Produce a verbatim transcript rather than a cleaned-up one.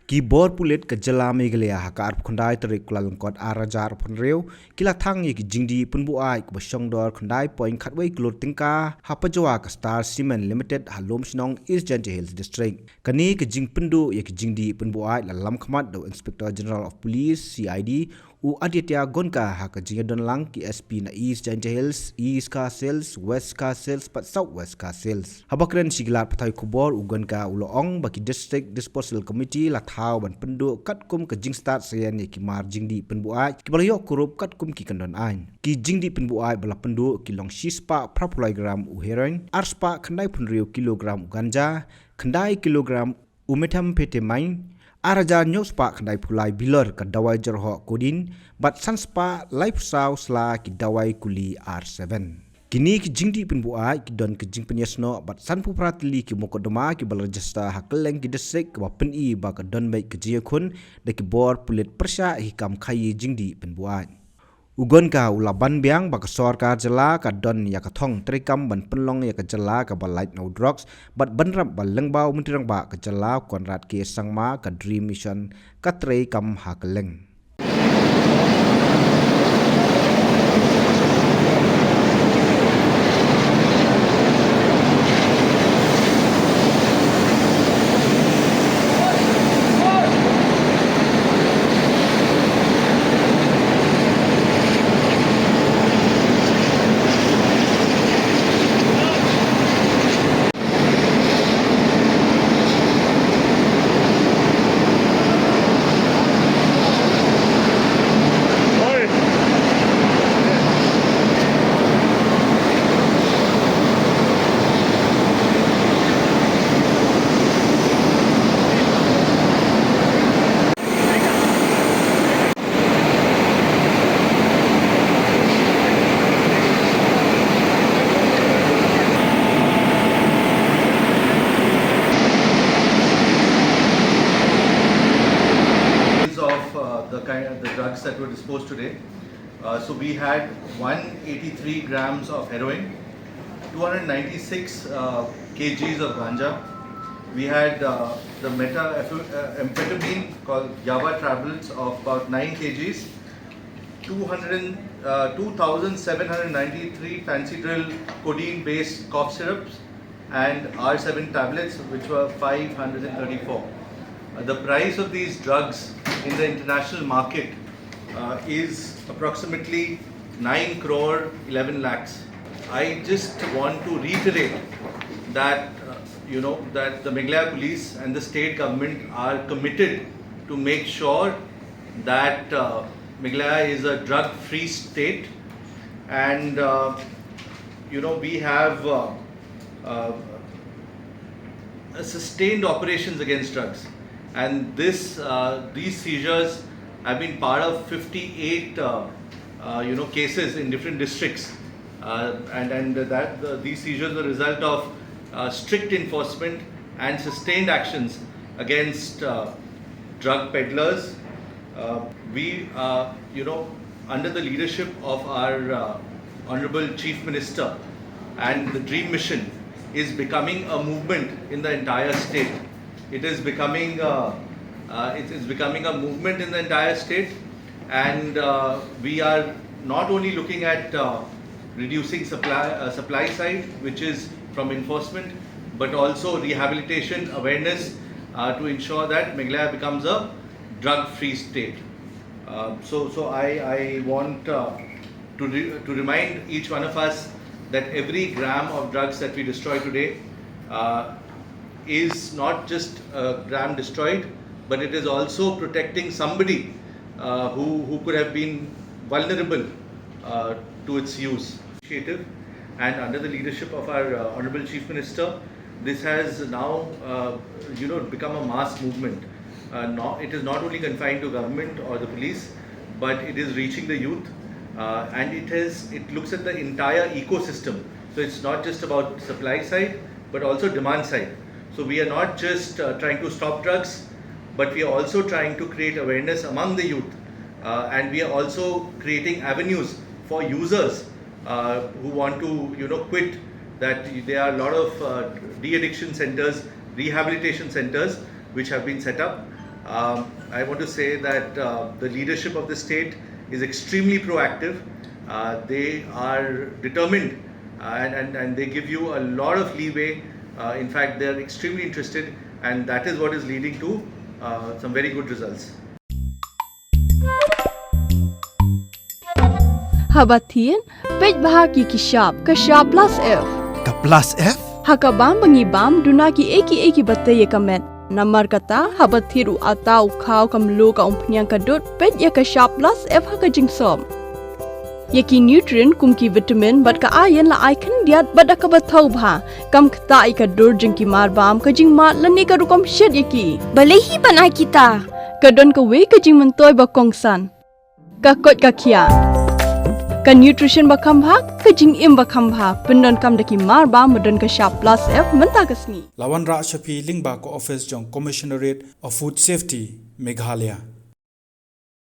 Ki bor pulit ka jylla Meghalaya ha ka arphew khyndai tarik Kyllalyngkot ar hajar arphew hynriew ki la thang ïa ki jingdih pynbuaid kaba shongdor khyndai point khatwei klur tyngka ha pajwa ka Star Cement Limited ha Lumshnong, East Jaintia Hills District. Kane ka jingpynduh ïa ki jingdih pynbuaid la lam khmat da u Inspector General of Police, C I D, u Aditya Gonka ha ka jingïadon lang ki S P na East Jaintia Hills, East Khasi Hills, West Khasi Hills bad South West Khasi Hills. Haba kren sha ki lad pathai khubor, u Gonka u la ong ba ki District Disposal Committee la thaw ban pynduh katkum ka jingstad saian ïa ki mar jingdih pynbuaid kiba la ïoh kurup katkum ki kyndon aiñ. Ki jingdih pynbuaid ba la pynduh ki long shispah phra phew lai gram u heroin, arspah khyndai phew hynriew kilogram u ganja, khyndai kilogram u methamphetamine, ar hajar hynñiew spah khyndai phew lai bilor ka dawai jyrhoh codeine, bad san spah lai phew saw sla ki dawai kuli R seven. Kine ki jingdih pynbuaid ki don ka jingpynïasnoh bad san phew phra tylli ki mukotduma kiba la register ha kylleng ki district, kaba pyni ba ka don beit ka jingïakhun da ki bor pulit pyrshah ïa ki kam khaïi jingdih pynbuaid. U Gonka u la ban biang ba ka sorkar jylla ka don ïa ka thong treikam ban pynlong ïa ka jylla kaba lait na u drugs, bad bynrap ba lyngba u Myntri Rangbah ka jylla Conrad K Sangma ka Dream Mission ka treikam ha kylleng. Of uh, the kind of the drugs that were disposed today. Uh, so we had one eighty-three grams of heroin, two hundred ninety-six uh, kgs of ganja. We had uh, the methamphetamine called Java tablets of about nine kgs, two hundred, uh, two thousand seven hundred ninety-three fancy drill codeine-based cough syrups, and R seven tablets, which were five hundred thirty-four. Uh, the price of these drugs in the international market uh, is approximately nine crore eleven lakhs. I just want to reiterate that uh, you know that the Meghalaya Police and the state government are committed to make sure that uh, Meghalaya is a drug-free state, and uh, you know we have uh, uh, sustained operations against drugs, and this uh, these seizures have been part of fifty-eight uh, uh, you know cases in different districts, uh, and and that the, these seizures are the result of uh, strict enforcement and sustained actions against uh, drug peddlers. Uh, we, uh, you know, under the leadership of our uh, Honorable Chief Minister, and the Dream Mission is becoming a movement in the entire state. It is becoming, uh, uh, it is becoming a movement in the entire state, and uh, we are not only looking at uh, reducing supply, uh, supply side, which is from enforcement, but also rehabilitation awareness uh, to ensure that Meghalaya becomes a drug-free state. Uh, so, so I, I want uh, to, re- to remind each one of us that every gram of drugs that we destroy today uh, is not just a gram destroyed, but it is also protecting somebody uh, who, who could have been vulnerable uh, to its use. Initiative, and under the leadership of our uh, Honorable Chief Minister, this has now uh, you know become a mass movement. Uh, not, it is not only confined to government or the police, but it is reaching the youth, uh, and it has it looks at the entire ecosystem. So it's not just about supply side, but also demand side. So we are not just uh, trying to stop drugs, but we are also trying to create awareness among the youth, uh, and we are also creating avenues for users uh, who want to, you know, quit. That there are a lot of uh, de-addiction centers, rehabilitation centers, which have been set up. Um, I want to say that uh, the leadership of the state is extremely proactive. Uh, they are determined uh, and, and, and they give you a lot of leeway. Uh, in fact, they're extremely interested, and that is what is leading to uh, some very good results. Haba thied, peit bha ki ki shap, ka shap plus F. Ka plus F? Ha ka bam ba ngi bam, duna ki ei ki ei ki ba tei ïa ka met. Namar kata, haba thied u ata, u khaw, ka mluh, ka umphniang, ka dud, peit ïa ka shap plus F ha ka jingsop. Ïa ki nutrient kum ki vitamin bad ka iron la ai khyndiat bad da kaba thaw bha. Kam ktah ïa ka dur jong ki mar bam, ka jingmad lane ka rukom shet ïa ki. Balei hi ban ai kita? Ka don kawei ka jingmyntoi ba kongsan. Ka koit ka khiah. Ka nutrition ba kham bha, ka jingim ba kham bha. Pyndonkam da ki mar bam ba don ka shap plus F mynta ka sngi. La wanrah sha phi lyngba ka office jong Commissionerate of Food Safety, Meghalaya.